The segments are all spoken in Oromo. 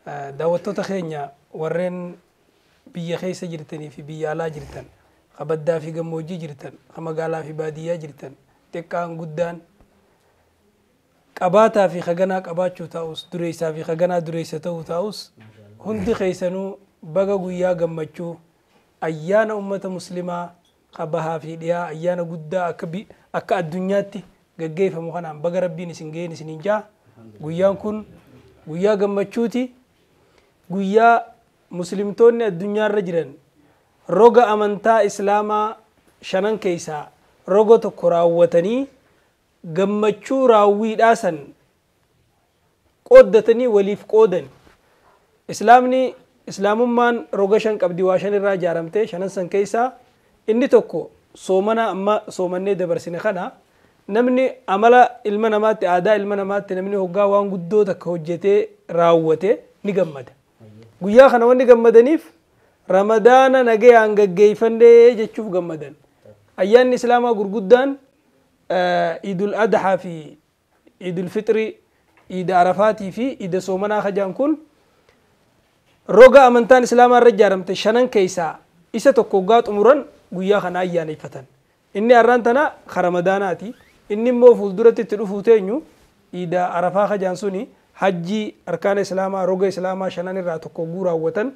Daawwattoota keenya warreen biyya keessa jirtanii fi biyya alaa jirtan, ka baddaa fi gammoojjii jirtan, ka magaalaa fi baadiyyaa jirtan, xiqqaan guddaan, qabaataa fi haganaa qabaachuu ta'us, dureessaa fi haganaa dureessa ta'uu ta'us, hundi keessanuu baga guyyaa gammachuu ayyaana ummata muslimaa ka bahaa fi dhiyaa, ayyaana guddaa akka addunyaatti gaggeeffamu kanaan baga Rabbiin isin ga'een isiniin jaa. Guyyaan kun guyyaa gammachuuti. Guyyaa muslimtoonni addunyaarra jiran roga amantaa islaamaa shanan keessaa roga tokko raawwatanii gammachuu raawwiidhaa san qooddatanii waliif qoodan. Islaamni, islaamummaan roga shan qabdi, waa shan irraa ijaaramte. Shanan san keessaa inni tokko soomana. Amma soomannee dabarsine kana, namni amala ilma namaatti, aadaa ilma namaatti, namni hoggaa waan guddoo takka hojjetee raawwate ni gammada. Guyyaa kana wanni gammadaniif Ramadaana nagayaan gaggeeffannee jechuuf gammadan. Ayyaanni islaamaa gurguddaan Idul Adhaa fi Idul Fixrii, Iida Arafaatii fi Iida soomanaa kajaan kun roga amantaan islaamaa irra ijaaramte shanan keessaa isa tokko hoggaa xumuran guyyaa kana ayyaaneffatan. Inni har'aan tana ka Ramadaanaati. Inni immoo fuulduratti itti dhufuu teenyu Iida Arafaa kajaan suni hajjii, arkaana islaamaa, roga islaamaa shanan irraa tokko hogguu raawwatan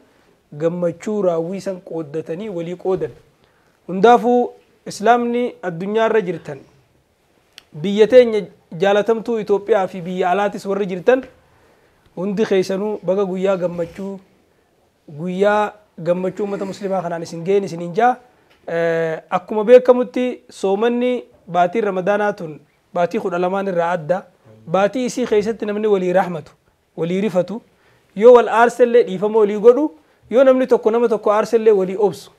gammachuu raawwii san qooddatanii walii qoodan. Hundaafuu islaamni addunyaa irra jirtan, biyya teenya jaalatamtuu Itoophiyaa fi biyya alaatis warri jirtan, hundi keessanuu baga guyyaa gammachuu, guyyaa gammachuu uummata muslimaa kanaan isin ga'een isiniin jaa. Akkuma beekamutti soomanni baatiin Ramadaanaa tun baatii 12n irraa adda. Baatii isii keessatti namni walii rahmatu, walii rifatu, yoo wal aarsellee dhiifama walii godhu, yoo namni tokko nama tokko aarsellee walii obsu,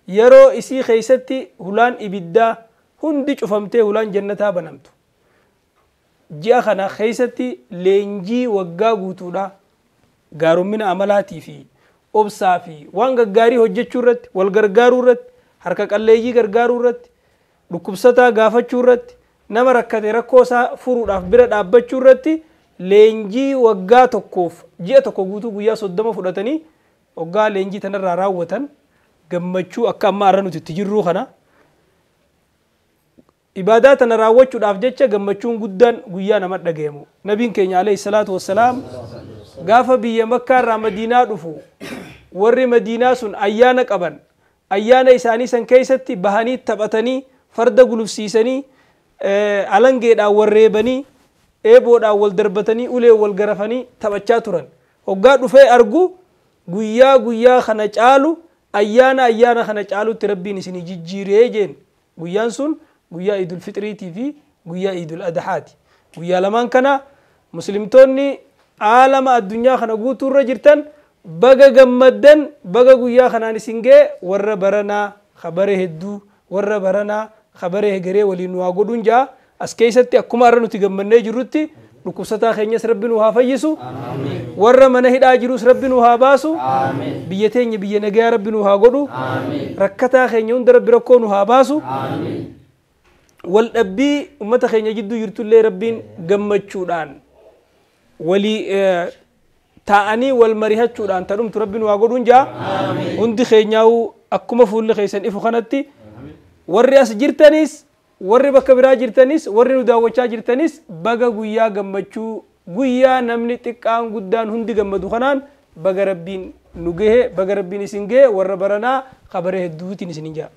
yeroo isii keessatti hulaan ibiddaa hundi cufamtee hulaan jannataa banamtu, ji'a kana keessatti leenjii waggaa guutuudha gaarummina amalaatii fi obsaa fi waan gaggaarii hojjechuu irratti, wal gargaaruu irratti, harka qalleeyyii gargaaruu irratti, dhukkubsataa gaafachuu irratti, nama rakkate rakkoo isaa furuudhaaf bira dhaabbachuu irratti leenjii waggaa tokkoof ji'a tokko guutuu guyyaa 30 fudhatanii waggaa leenjii tanarraa raawwatan gammachuu akka amma har'a nuti itti jirruu kana ibaadaa tana raawwachuudhaaf jecha gammachuun guddaan guyyaa nama dhagayamu. Nabiin keenya alayhi salaatu wassalaam gaafa biyya Makkaa irraa Madiinaa dhufu, warri Madiinaa sun ayyaana qaban. Ayyaana isaanii san keessatti bahanii taphatanii, farda gulufsiisanii, alangeedhaan warreebanii, eeboodhaan wal darbatanii, ulee wal garafanii taphachaa turan. Hoggaa dhufee argu, guyyaa guyyaa kana caalu, ayyaana ayyaana kana caalutti Rabbiin isinii jijjiiree jeen. Guyyaan sun guyyaa Idul Fixriitii fi guyyaa Idul Adhaati. Guyyaa lamaan kana muslimtoonni aalama addunyaa kana guutuurra jirtan baga gammaddan, baga guyyaa kanaan isin ga'e. Warra baranaa kabare hedduu, warra baranaa kabare hegeree waliin nu haa godhuun ja'a. As keessatti akkuma har'a nuti gammannee jirrutti dhukkubsataa keenyas Rabbi nu haa fayyisu, warra mana hidhaa jirus Rabbi nu haa baasu, biyya teenya biyya nagayaa Rabbi nu haa godhu, rakkataa keenya hunda Rabbi rakkoo nu haa baasu, wal dhabbii ummata keenya jidduu jirtullee Rabbiin gammachuudhaan walii taa'anii wal marihachuudhaan tadhumtu Rabbi nu haa godhuun jaa. Hundi keenyaa'uu akkuma fuulli keessan ifu kanatti, warri as jirtanis, warri bakka biraa jirtanis, warri nu daawwachaa jirtanis, baga guyyaa gammachuu, guyyaa namni xiqqaan guddaan hundi gammadu kanaan baga Rabbiin nu gahe, baga Rabbiin isin gahe. Warra baranaa kabare hedduutiin isinin jaa.